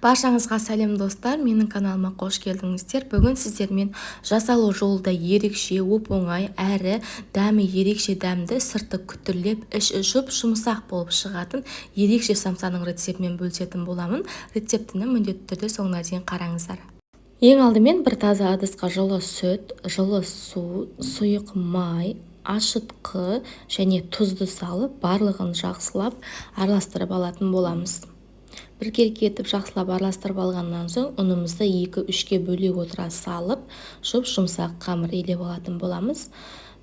Баршаңызға сәлем, достар! Менің каналыма қош келдіңіздер. Бүгін сіздермен жасалу жолы да ерекше, оп-оңай, әрі дәмі ерекше дәмді, сырты күтірлеп, іші жұп-жұмсақ болып шығатын ерекше самсаның рецептімен бөлісетін боламын. Рецептіні міндетті түрде соңына дейін қараңыздар. Ең алдымен бір таза ыдысқа жылы сүт, жылы су, сұйық май, ашытқы және тұзды салып, барлығын жақсылап араластырып алатын боламыз. Біркелкі етіп жақсылап араластырып алғаннан соң ұнымызды 2-3-ке бөле отыра салып, жұп-жұмсақ қамыр илеп алатын боламыз.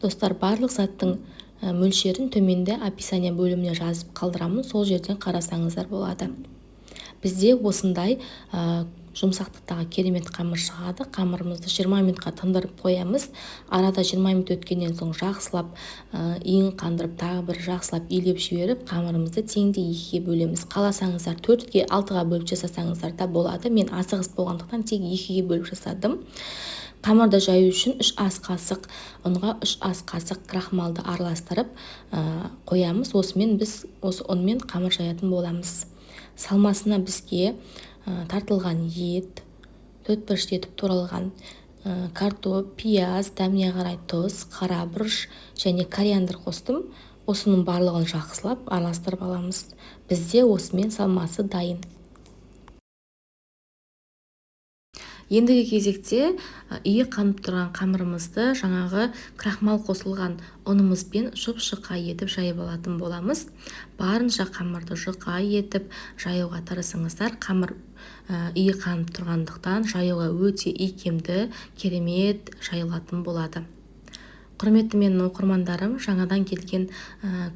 Достар, барлық заттың мөлшерін төменде описание бөліміне жазып қалдырамын, сол жерден қарасаңыздар болады. Бізде осындай жұмсақтықтағы керемет қамыр шығады. Қамырымызды 20 минутқа тындырып қоямыз. Арада 20 минут өткеннен соң жақсылап иін қандырып, тағы бір жақсылап илеп жіберіп, қамырымызды теңдей 2-ге бөлеміз. Қаласаңыздар 4-ге, 6-ға бөліп жасасаңыздар да болады. Мен асығыс болғандықтан тек 2-ге бөліп жасадым. Қамырды жаю үшін 3 ас қасық ұнға 3 ас қасық крахмалды араластырып қоямыз. Осымен біз осы ұнмен қамыр жаятын боламыз. Салмасына бізге тартылған ет, төрт бұрыш етіп туралған картоп, пияз, дәміне қарай тұз, қара бұрыш және кориандр қостым. Осының барлығын жақсылап араластырып аламыз. Бізде осымен салмасы дайын. Ендігі кезекте иі қанып тұрған қамырымызды жаңағы крахмал қосылған ұнымызбен жұп-жұқа етіп жайып алатын боламыз. Барынша қамырды жұқа етіп жаюға тырысыңыздар. Қамыр иі қанып тұрғандықтан жаюға өте икемді, керемет жайылатын болады. Құрметті менің оқырмандарым, жаңадан келген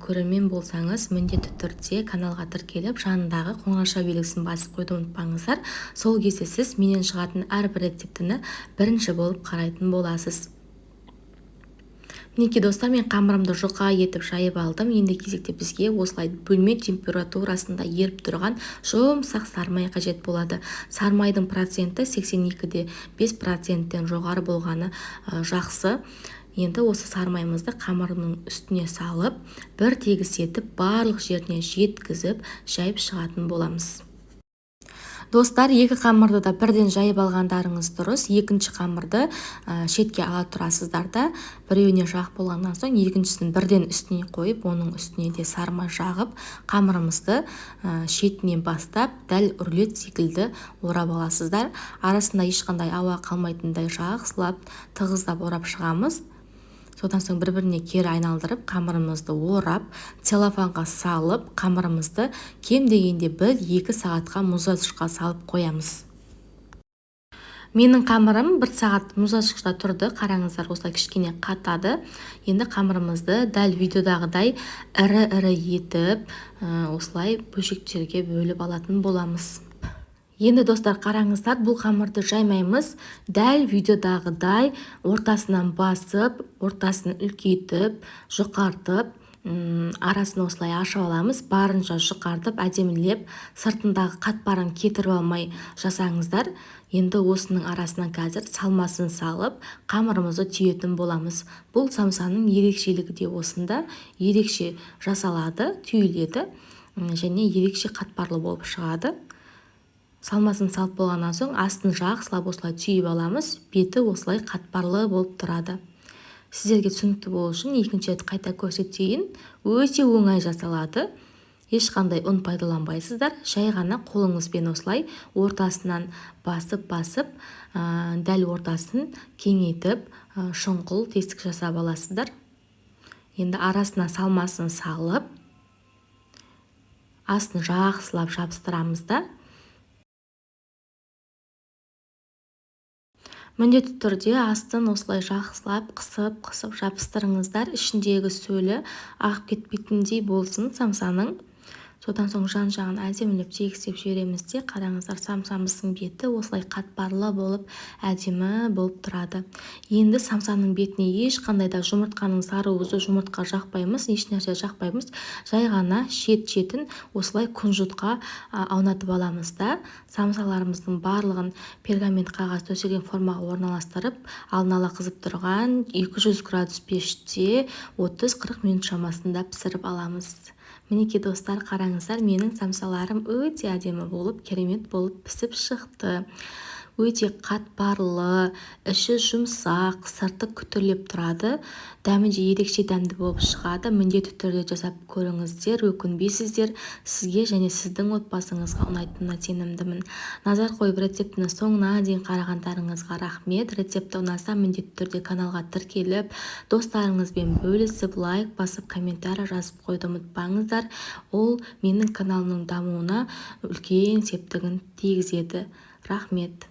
көрермен болсаңыз, міндетті түрде каналға тіркеліп, жанындағы қоңырауша белгісін басып қоюды ұмытпаңыздар. Сол кезде сіз менен шығатын әрбір рецептіні бірінші болып қарайтын боласыз. Мінекей, достар, мен қамырымды жұқа етіп жайып алдым. Енді кезекте бізге осылай бөлме температурасында еріп тұрған жұмсақ сарымай қажет болады. Сарымайдың проценті 82,5%-тен жоғары болғаны жақсы. Енді осы сарымайымызды қамырының үстіне салып, бір тегіс етіп, барлық жеріне жеткізіп, жайып шығатын боламыз. Достар, екі қамырды да бірден жайып алғандарыңыз дұрыс. Екінші қамырды шетке ала тұрасыздар да, біреуіне жағып болғаннан соң екіншісін бірден үстіне қойып, оның үстіне де сарымай жағып, қамырымызды шетінен бастап дәл рулет секілді орап аласыздар. Арасында ешқандай ауа қалмайтындай жақсылап тығыздап орап шығамыз. Содан соң бір-біріне кері айналдырып, қамырымызды орап, целлофанға салып, қамырымызды кем дегенде 1-2 сағатқа мұздатқышқа салып қоямыз. Менің қамырым 1 сағат мұздатқышта тұрды. Қараңыздар, осылай кішкене қатады. Енді қамырымызды дәл видеодағыдай ірі-ірі етіп, осылай бөлшектерге бөліп алатын боламыз. Енді, достар, қараңыздар, бұл қамырды жаймаймыз. Дәл видеодағыдай ортасынан басып, ортасын үлкейтіп, жұқартып, арасын осылай ашып аламыз. Барынша жұқартып, әдемілеп, сыртындағы қатпарын кетіріп алмай жасаңыздар. Енді осының арасына қазір салмасын салып, қамырымызды түйетін боламыз. Бұл самсаның ерекшелігі де осында, ерекше жасалады, түйіледі, және ерекше қатпарлы болып шығады. Салмасын салып болғаннан соң астын жақсылап осылай түйіп аламыз. Беті осылай қатпарлы болып тұрады. Сіздерге түсінікті болу үшін екінші рет қайта көрсетейін. Өте оңай жасалады. Ешқандай ұн пайдаланбайсыздар. Жай ғана қолыңызбен осылай ортасынан басып-басып, дәл ортасын кеңейтіп, шұңқыл тесік жасап аласыздар. Енді арасына салмасын салып, астын жақсылап жабыстырамыз да. Міндетті түрде астын осылай жақсылап қысып-қысып жабыстырыңыздар. Ішіндегі сөлі ағып кетпейтіндей болсын самсаның. Содан соң жан-жағын әдемілеп тегістеп жібереміз де, қараңыздар, самсамыздың беті осылай қатпарлы болып, әдемі болып тұрады. Енді самсаның бетіне ешқандай да жұмыртқаның сары уызы, жұмыртқа жақпаймыз, еш нәрсе жақпаймыз. Жай ғана шет-шетін осылай күнжұтқа аунатып аламыз да, самсаларымыздың барлығын пергамент қағаз төселген формаға орналастырып, алдын ала қызып тұрған 200 градус пеште 30-40 минут шамасында пісіріп аламыз. Мінекей, достар, қараңыздар, менің самсаларым өте әдемі болып, керемет болып пісіп шықты. Өте қатпарлы, іші жұмсақ, сырты күтірлеп тұрады. Дәмі де ерекше дәмді болып шығады. Міндетті түрде жасап көріңіздер, өкінбейсіздер. Сізге және сіздің отбасыңызға ұнайтынына сенімдімін. Назар қойып, рецептіні соңына дейін қарағандарыңызға рахмет. Рецепті ұнаса, міндетті түрде каналға тіркеліп, достарыңызбен бөлісіп, лайк басып, комментарий жазып қоюды ұмытпаңыздар. Ол менің каналымның дамуына үлкен септігін тигізеді. Рахмет.